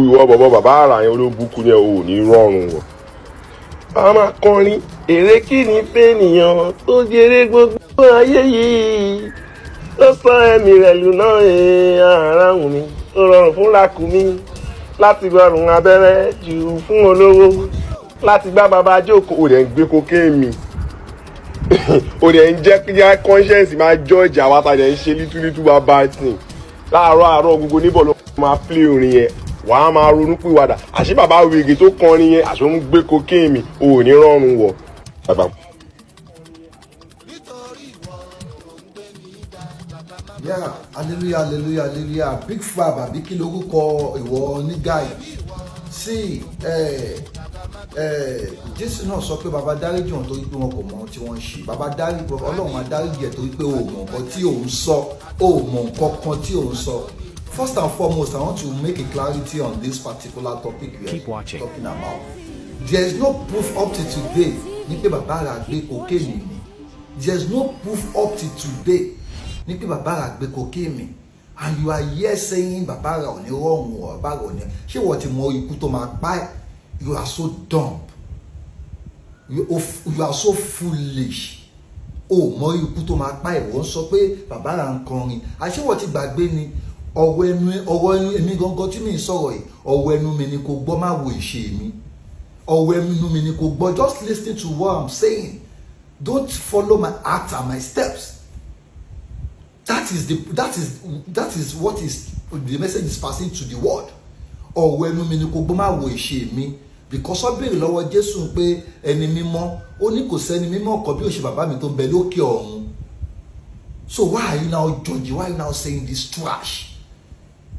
Ìwọ bọ̀bọ̀ bàbá àrà yẹn, olóbùkún yẹn ò ní rọrùn wọ̀. A máa kọrin èrè kí ni fẹ́nìyàn tó jèrè gbogbo ayé yìí, ó sọ ẹ̀mí rẹ̀ lùnà ara wù mí. Ó rọrùn fún ràkúnmí láti gbọrùn abẹ́rẹ́ jù fún olówó láti gbá bàbá jókòó. Ó dẹ̀ ń gbé cocaine mi, ó dẹ̀ ń jẹ́ kí conscience máa judge àwa tá a dẹ̀ ń ṣe little little bàbá tì láàárọ̀ àárọ̀. Gbogbo níbọ̀ ló máa play orin yẹn, wàá máa ronú pìwàdà. Àṣé bàbá wèrè tó kọrin yẹn, àṣé ó ń gbé cocaine mi? Ò ní rọrùn wọ̀ bàbá. Nítorí ìwọ ló ń gbé mi ga, bàbá má. Yeah, hallelujah, hallelujah, hallelujah. Big Fab, àbí kí lorúkọ ìwọ onígà yìí sí? Ẹ Jésù náà sọ pé bàbá, dáríjì wọn torí pé wọn kò mọ ohun tí wọ́n ń ṣe. Bàbá, dáríjì, Ọlọ́run máa dáríjì ẹ̀ torí pé o ò mọ nǹkan tí òun sọ, o ò mọ nǹkan kan tí òun sọ. First and foremost, I want to make a clarity on this particular topic we are Keep watching. talking about. There is no proof up to today ní pé bàbá rà gbé cocaine mi. There is no proof up to today ní pé bàbá rà gbé cocaine mi, and you are here saying bàbá rà ò ní rọrùn o, bàbá rà ò ní. Ṣé wọ́n ti mọ ikú tó máa pa ẹ́? You are so dumb, you are so foolish. O mọ ikú tó máa pa ẹ́, wọ́n sọ pé bàbá rà ń kọrin. Àṣé wọ́n ti gbàgbé ni? Ọ̀rọ̀ ẹnu, ọ̀rọ̀ ẹnu èmi gangan tí mi ń sọ̀rọ̀ yìí, ọ̀rọ̀ ẹnu mi ni kò gbọ́, má wo ìṣe mi. Ọ̀rọ̀ ẹnu mi ni kò gbọ́. Just listen to what I'm saying. Don't follow my acts and my steps. That is what is the message is passing to the world. Ọ̀rọ̀ ẹnu mi ni kò gbọ́, má wo ìṣe mi, because wọ́n béèrè lọ́wọ́ Jésù pé ẹni mímọ́, ó ní kò sẹ́ni mímọ́ kan bí ó ṣe bàbá mi tó ń bẹ lókè ọ̀run. So why are you now judging? Why are you now saying this trash?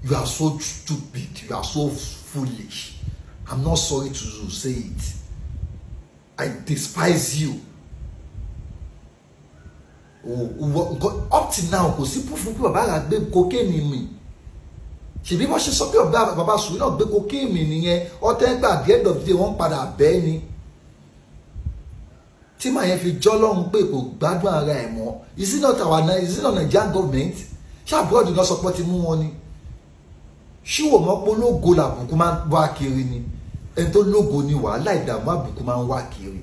You are so stupid, you are so foolish. I'm not sorry to say it. I despise you. Oh, up till now, kò sí proof pé bàbá rà gbé cocaine mi. Ṣèbí wọ́n ṣe sọ pé bàbá sùn náà gbé cocaine mi nìyẹn. Ọtẹ́ ń gbà, at the end of the day, wọ́n padà bẹ́ẹ̀ ni tí màá yẹn fi jọ́ lọ́hùn pé kò gbádùn ara ẹ̀ mọ́. Is it not Nigerian government? Ṣé abroad náà sọ pé ti mú wọn ni? Ṣíwò mọ́ pé ológo làbùkù máa ń wá kiri ni? Ẹni tó lógo ni wàhálà, ìdààmú, àbùkù máa ń wá kiri.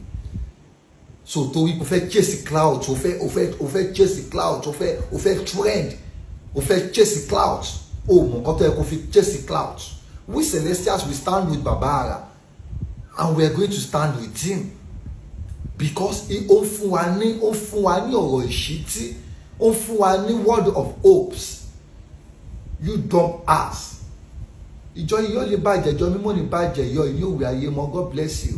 So torí o fẹ́ chase clout, o fẹ́ chase clout, o fẹ́ trend, o fẹ́ chase clout, o mọ̀ nǹkan tó yẹ kó fi chase clout. We Celestials, we stand with Baba Ara and we are going to stand with him because ó fún wa ní ọ̀rọ̀ ìṣítí, ó fún wa ní word of hopes. You dumb ass. Ìjọ yìí yóò lè bàjẹ́, ìjọ mímọ́ ní bàjẹ́ yọ ìní òwe ayé mọ́. God bless you.